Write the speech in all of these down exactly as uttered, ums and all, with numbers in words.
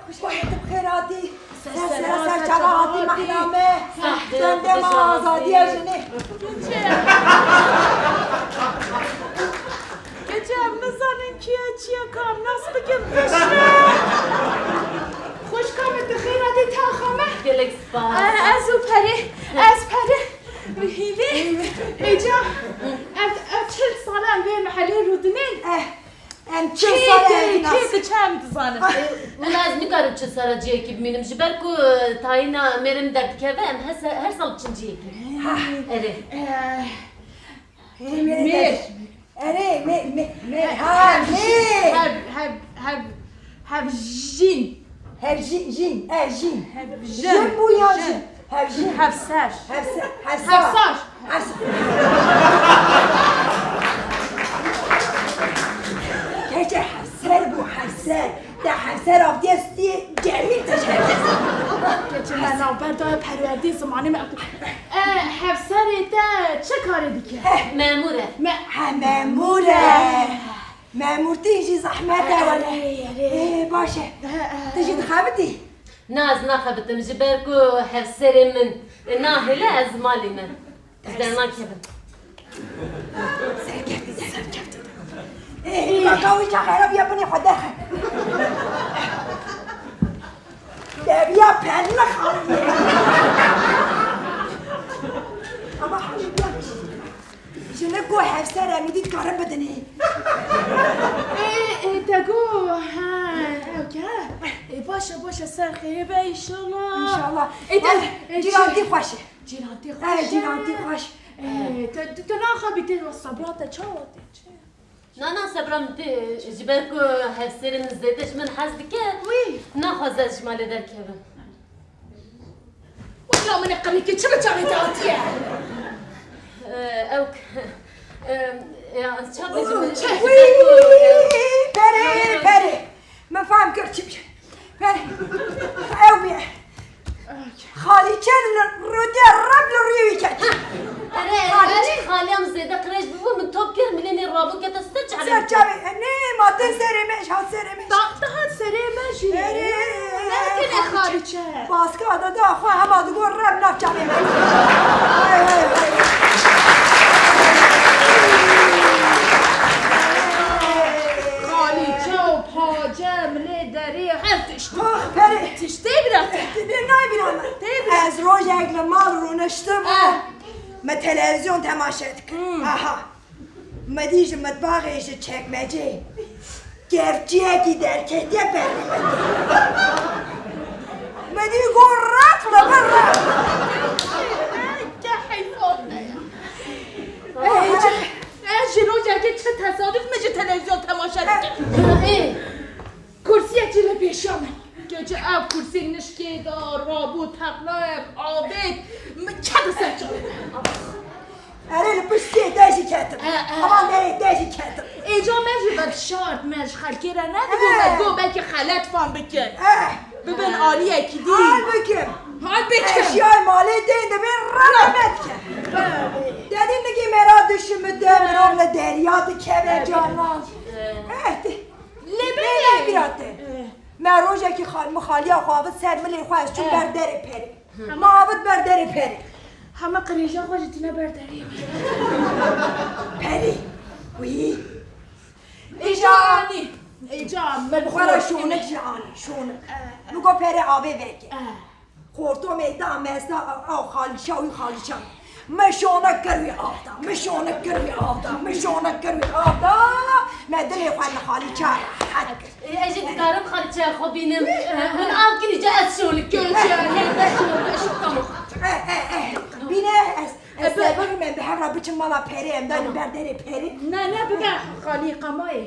Xwişka min, tu bi xêr hatî. Ser sera ser çava hatî mehna me. Dende me azadiya jinê. Keçe, em nizanin kî ye, çi ye, ka em nas bikin piştre. Xwişka min, tu xêr hatî taxa me. Gelek spas. E, ez û Perê, ez Perê. Hîvî, hêca, ev, ev çil sal e em vê mehelê rûdinên. Eh, em çil sal e ev nas. Kê diçe em dizanin. Wela ez nikarim çil sala cihekî bimînim, ji ber ku, e, tayîna mêrê min derdikeve, em her se-, her sal diçin cihekî. Erê. Eh, Mêr. Erê, me, me, me, ha, me. Hev, hev, hev, hevjîn. Hevjîn, jîn, e, jîn. Hevjin. Jin bû ya jin? Hevjîn. Hevser. Hevser. Hevsar. Hevsar. Hevsar. Gerçi hevser bû, hevser. Te hevser avdiye stûyê germî te ji hevser. Keçi me navber daye perwerdê zimanê me. E, hevserê te çi karê dike? Eh. Memûr e. Me- Ha, memûr e. Memûrtî jî zehmet e wele. Erê, erê. Ê, baş e. Eh, eh. Tu jî dixebitî? Na, ez naxebitim, ji ber ku hevserê min nahêle, ez malî me. Ez dernakevim. Serkeftin, serkeftin. Ê, baka wî çax xerab ya binê xwe derxe. Deviya perli xaliye. Ama hemî biya jinik ku hevser em dî karin bidinê. Ê, ê, te got, ha, ew ke. Ê, baş e, baş e, ser xêrê be, înşallah. Înşallah. Ê, te, ê, cîrantî xweş e. Cîrantî xweş e. He, cîrantî xweş. Ê, te, te, te naxebitî, sebra te çawa tê, çi? Na, na, sebra min tê, ji ber ku hevserê min zêde ji min hez dike, wî naxwaze ez ji malê derkevim. Wela min ê qirikê çi bi çavê te hatiye? Ee, ew k-, ee, ya, ez çawa bêjim? Wî, ji ber ku, ee, perê, perê. Min fehm kir çi bî. Perê. Ew bî. Xalîçe li rûdê reb li rûyê wî ket. Erê, erê, xalî em zêde qirêj bûbû, min top kir, milê nê rabû kete ser çavê. Ser çavê. Nê, ma tên serê me, ji hat serê me. Taxte hat serê me jî. Erê, ne tenê xalîçe. Baska da da xwe hema digot reb nav çavê me. Hey, hey, hey. Xalîçe û pace, milê derê, her tişt. Ax, perê. Tiştê bira te. Tê nayê bira me. Tê bira. Ez rojek li mal rûniştim û, eh, me televîzyon temaşe dikim. Hmm. Aha. Me dî ji mitbaxê, ji çekmecê kevçiyekî derketiye ber. Me dî got req li vir req. Ke heyfan me ya. Ey, ez ji rojekê çi tesaduf min ji televîzyon temaşe dikim. Ê. Kursiyekî li pêşiya min. Keçi ev kursî nişkê da, rabû teqlayek avêt, min kete ser çavê. Erê, li piştê te jî ketim. E, e. Aman erê, te jî ketim. Êca me jî vekişart, me ji xelkê re nedibû, e, me got belkî xelet fam bikin. E. Bibin aliyekî dî. Hal bikim. Hal bikim. Eşyayê malê tên dibên rehmet ke. Dedî nikî mera dişimite, mirov li derya dikeve canan. Eh, te- Lê belê. Lê bira te. Eh. Me rojekî xal-, min xaliya xwe avit ser milê xwe, ez çûm, eh, ber derê perê. Hı. Me avit ber derê perê. Hema qirêja xwe jî tîne ber derê. Perê. Wî. Êca anî. Êca min xwe re şonik jî anî. Şonik. Eh, eh. Min got perê avê veke. Eh. Xortomê da mezda, ew xalîça, wî xalîça. Min şonek kir wî av da, min şonek kir wî av da, min şonek kir wî av da. Me dilê xwe li xalîça rehet kir. Ê, ez jî dikarim xalîçeya xwe bînim. Min av kirî, ca ez şonik kirim. Göçe, hê, ez şonik, ez şonik, tamam. Eh, eh, eh. Bîne ez, ez, e, bi- sebirim em bi hev re biçin mala perê, em danî ber derê perê. Ne, ne, bibe xalî qamayê.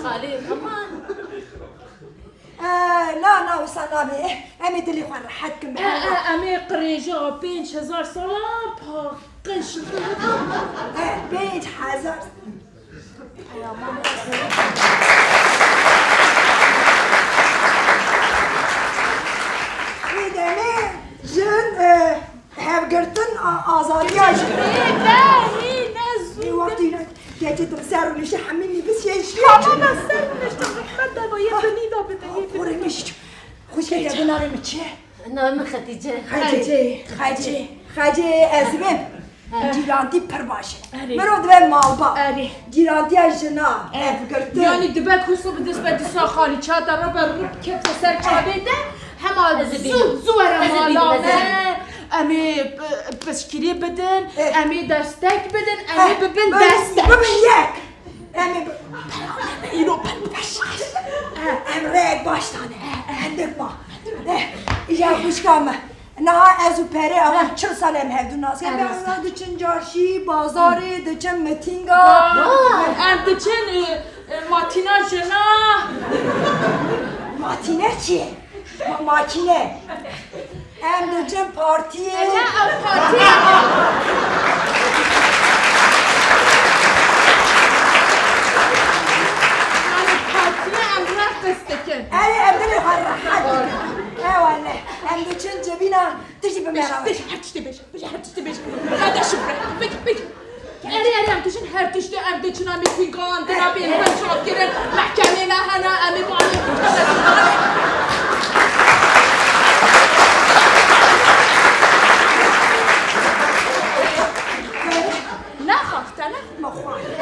Xalî qama. E, na, na, wisa nabe. Em ê dilê xwe rehet kin, bi hev re. E, e, em ê qirêja pênc hezar sala paqij. E, pênc hezar. Wî demê jin, e, hevgirtin a-, azadiya jin. Ê, ne, hî, ne zû. Ê, wextî ne, keçê tu ser rûniştî hemî nivîs yê jî. Tamam, ez ser rûniştim. Navê min çi ye? Navê min Xetîce. Xecê, Xecê, Xecê, ez dibêm. He. Cîrantî pir baş e. Erê. Mirov dibe malbat. Erê. Cîrantiya jina, eh, hevgirtin. Yanî dibe ku sibê dest be dîsa xalî çata re be rû kefte ser çavê te. Hema zû, zû were mala me. Em ê p-, piştgirî bidin, eh, em ê destek bidin, em ê, eh, bibin destek. Bibin yek. Em ê bi-, îro pir baş. Em rêyek baş dane. Hindik ma. Eh, îja xwişka me. Niha ez û Perê ew çil sal em hevdû nas dikin. Em diçin carşî, bazarê, diçin mitînga. Em diçin, e, e, matîna jina. Matîne çi ye? Ma-, makîne. Em diçin partiyê. Ne ew partiyê? Yani partiyê em reqs dikin. Erê, em dilê xwe rehet dikin. Ewa ne. Em diçin civîna, tu jî bi me re. Bêje, bêje, her tiştê bêje. Bêje, her tiştê bêje. Hadi şifre. Bêje, bêje. Erê, erê, em diçin her tiştê, em diçin, em ê pîngan, dina bên, em çakirin, mehkemê me hene, em ê malê. Ne xaftene?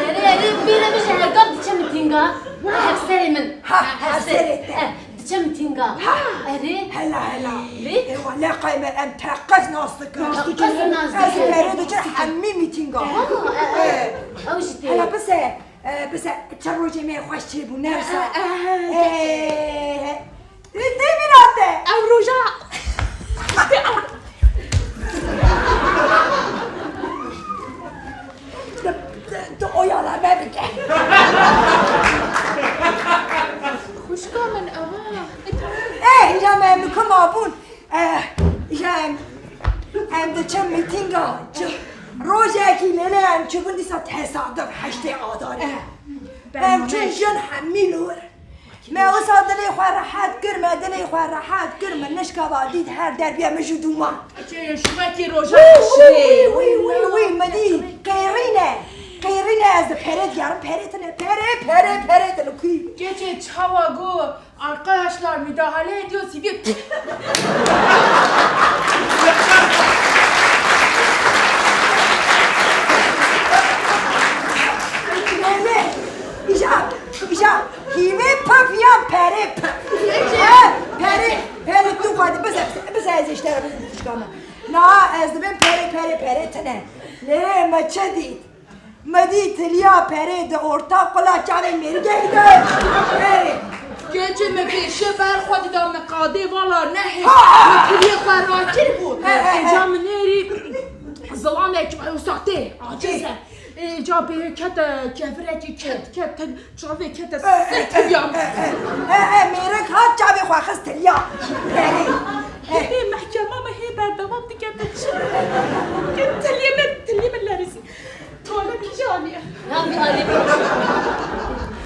Erê, erê, bîre bêje, her gaf diçe mitînga. Hevserê min. Ha, hevserê te. Eh, diçe mitînga. Ha. Erê. Hela, hela. Erê. Ê, wele qey me em teqez nas dikin. Teqez nas dikin. Ez û Perê diçin hemî mitînga. Ha, eh, eh. Eh. Ew jî tê. Hela bise, eh, bise, çend rojê me xweş çêbû, ne wisa? Eh, eh, eh. Eh. Li devîna te. Ew roja. Tu, tu, tu oya la me bike. Xwişka min, ava. Eh, îca me em li ku mabûn. Eh, îca em, em diçin mitînga. Çi, rojekî lêlê em çûbûn dîsa tesaduf heştê Adarê. Eh, em çûn jin hemî li wir. Me wisa dilê xwe rehet kir, me dilê xwe rehet kir, min nişka va dît her derbiye min ji dûman. Çê şûvekî roja. Wî, wî, wî, wî, min dî qêrîne. Qêrîne ez di Perê digerim, Perê tine, Perê, Perê, Perê tine kuî. Keçê çawa got, arkadaşlar müdahale ediyor, sivil. Ne, ne? Îja, îja hîvê pif yan Perê pif. He, Perê, Perê tu xwedî bize, bize, bize ez îşte re bixwînim xwişka me. Na, ez dibêm Perê, Perê, Perê tine. Lê me çi dît? Me dît tiliya Perê di orta qula çavê mêrikekî de. Perê. Keçê me pêşe ber xwedî da me qadê vala nehê. Ha! Me tiliyê xwe rakiribû. He, he, he. Îca min nêrî zilamek wisa tê, aciz e. Ê, ca bê kete kevirekî ket, ket, ket, çavê kete ser tiliya min. E, e, mêrik hat çavê xwe xist tiliya. Hê mehkema me hê berdewam dike te çi? Ke tiliyê min, tiliyê min lerîsî. Tuwalet kî jî aniye? Yan bir aile.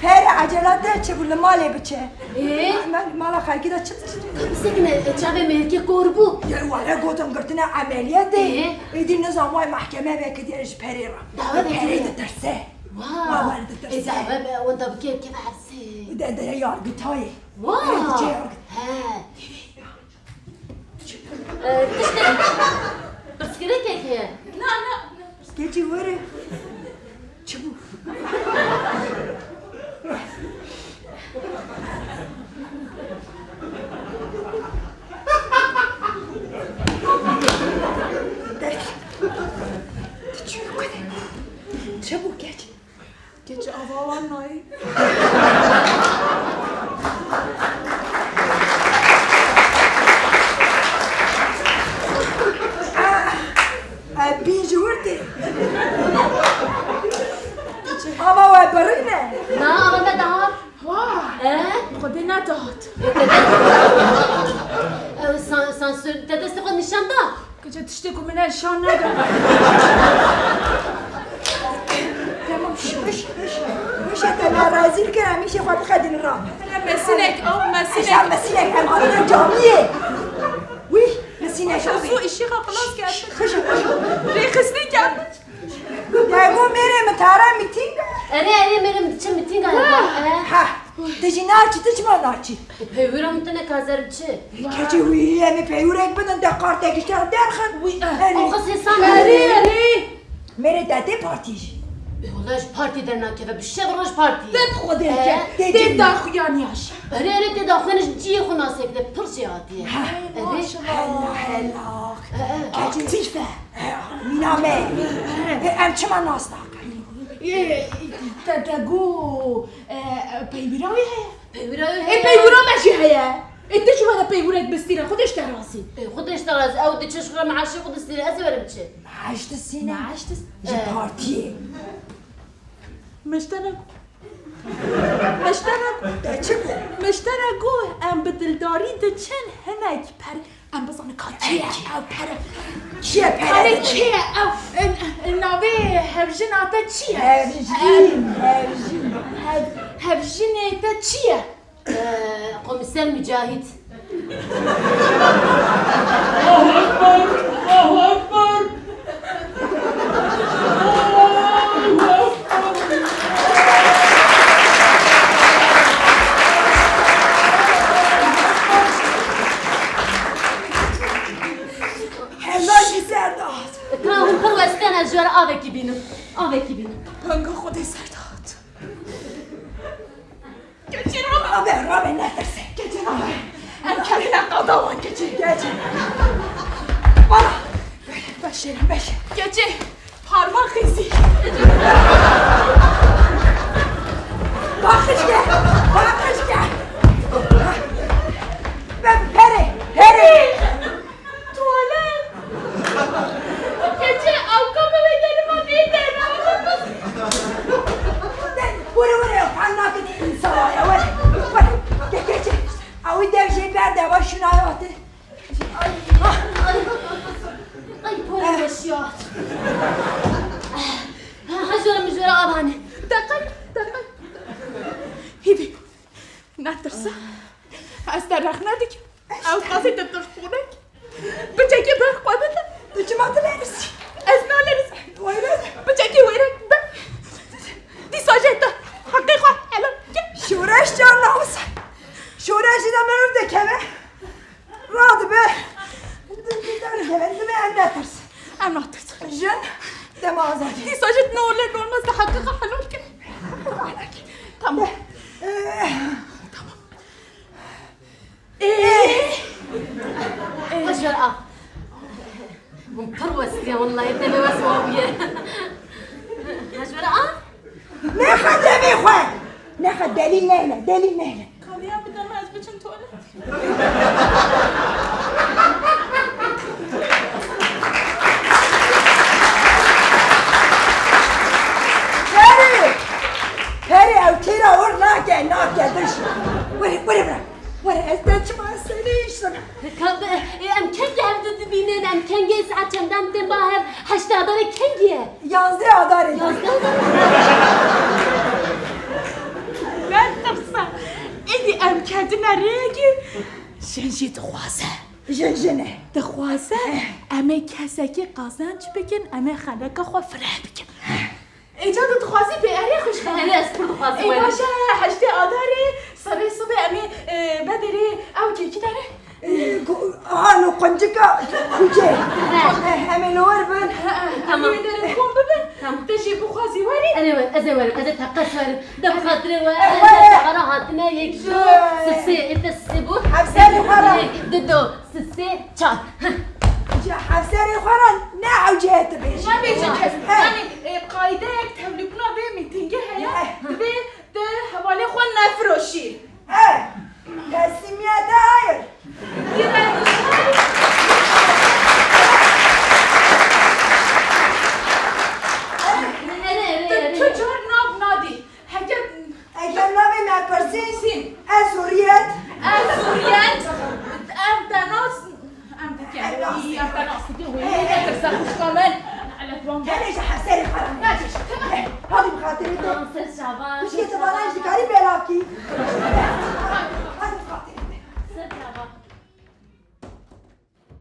Pere acele de çi bû li malê biçe. Ee? Ma-, ma-, mala xelkî de çi, çi, çi? Bisekine, e, çavê mêrikê kor bû. Ya, were gotin girtine emeliyatê. Ee? Êdî nizam way mahkeme vekiriye ji Perê re. Dawa vekiriye. Perê ditirse. Wa. Wa, were ditirse. E, dawa be, wenda bike, bike hepsê. De, de, yargıtayê. Wa. Perê diçe yargıt. He. Ee, tiştek. Pirsgirêkek heye. Na, na, na. Keçî were. Çi bû? Derkeve. Tu çi bû kene? Çi bû keç? Keçi ava wan nayê. Bîn ji wir tê. Ava we birîne. Na, ava me dihat. Wah! E? Xwedê nedat. Ew san-, sansür, te destê xwe nîşan da? Kece tiştê ku min nîşan neda. Tamam, şş, şş, şş. Şş, te me rezîl kir, em îşê xwe biqedînin ra. Mesînek, ew mesînek. Eşya mesînek, em hatin camiyê. Wî, mesînek. Zû îşê xwe xilas kir. Şş, şş, şş. Rêxistin kir. Dego mêrê min tara mîtîng. Erê, erê, mêrê min diçe mîtînga. Ha. Ha. Tu jî naçî, tu çima naçî? Peywira min tine kazer çi? Keçê wî, em ê peywirek bidin, te kartek ji te derxin. Wî, eh, Erê. Axa sêsan. Erê, erê. Mêrê te tê partî jî. E, wala ji partî dernakeve, bi şev roj partî. Te bi xwe dê ke, Ee, tê tê cî. Daxuyaniya jî. Erê, erê, tê daxuyanî ji ciyê xwe nasek de, pir jê hatiye. Ha. Erê. Maşallah. Hela, hela. Ee, ee. Keçê. Aktîf e. Mîna me. E, em çima nas nakin? Ê, te, te got, e, e, peywira wî heye? Peywira wî heye. Ê, peywira me jî heye. Ê, tu çima de peywirek bistîne? Xwedê ji te razî. Ê, Xwedê ji te razî. Ew diçe ji xwe meaşê xwe distîne. Ez ê werim çi? Meaş distîne? Meaş dist-, ji partiyê. Mişterek. Mişterek. Te çi got? Mişterek got, em bi dildarî diçin hinek per Em bizanin ka kê ye ew pere. Kê ye pere? Pere kê ye ew? N-, n-, navê hevjina te çi ye? Hevjîn, hevjîn. Hev-, hevjinê te çi ye? Ee, Komiser Mücahit. Allahu Ekber! Allahu Ekber! Hela jî ser dihat. Ka hûn pir westiyane, ez ji we re avekî bînim. Avekî bînim. Banga Xwedê ser dihat. Keçê rabe, rabe, netirse. Keçê rabe. Em kerê ne qada wan keçê. Keçê. Bala. Beşêrim, beşê. Keçê. Parmak izi. Bakış gel, bakış gel. Be-, pere, pere. Tuvalet. Keçê, ew ka bibê derima bê derma. Were, were, parmak izi insan ya, were, were. Ke-, keçê. Ew dev jê berde, va şuna ya te. Ay, ay, ay, porê weşiyat. Ha, ha, jora min jora avane. Deqek, deqek. Hîvî, netirse. Ez te rexne dikim. Ew qasî te tirxûnek. Piçekî ber xwe bide. Tu çima dilerisî? Ez nalerizim. Wêre. Piçekî wêrek be. Dîsa jê te heqê xwe helal ke. Şoreş can namusa. Şoreş de merov de keve. Radibe. Dibe em netirsin. Em natirsin. Jin dema azadî. Dîsa jî ne olur ne olmaz de heqê xwe helal ke. Tamam. Ee. Tamam. Ee. Ee. Hacer a. Hûn pir westiye, wallahî, te wes wa bûye. Hacer a. Nexe demê xwe. Nexe delîl neyne, delîl neyne. Kaliya bide me, ez biçim tuwalet. Perê! Perê, ew kêra wir nake, nake, diş. Were, were bira. Were, ez te çima serê îştana. Ka be, e, em kengî hev di dibînin, em kengî saet çendan tên ba hev, heştê adarê kengî ye? Yazdê adarê. Yazdê adarê. Netirse. Êdî em ketine rêyekî jin jî dixwaze. Jin jin e. Dixwaze, eh, em ê kesekî qezenc bikin, em ê xeleka xwe fireh bikin. Ê, ca tu dixwazî pê erê xwişka? Erê, ez pir dixwazim. Ê, baş e, heştê adarê, serê sibê em ê, e, bederê ew kekî dere. Ê, ku-, aha, no quncika kuçê. He. Ê, em ê li wir bin. He, he. Tamam. Em ê dere kom bibin. Tamam. Te jî bixwazî werî. Erê wer, ez ê werim, ez ê teqez werim. De bi xatirê we, eh, ez were. Ara hatine, yek, du, sisê, ê te sisê bû. Hevserê xwe re. Yek, du, du. Sisê, çar. Heh. Ji hevserê xwe re ne ewcê dibêjin. Nebêjin kes. He. Yanî, e, qaydeyek tevlîbûna vê mîtingê heye. He. Divê tu hevalê xwe nefiroşî. He. Teslimiyete hayır. Erê, erê, erê. Tu çar nav nadî. Heger, heger navê me pirsî, sîn. Ez Hurriyet. Ez Hurriyet. Em te nas, em te nas. Em te nas dikin. Wê netirse xwişka min. Elet wan. Tenê ji hevserê xwe re. Hadi bi xatirê te. Xwişkê te bana ji dikarî belav kî.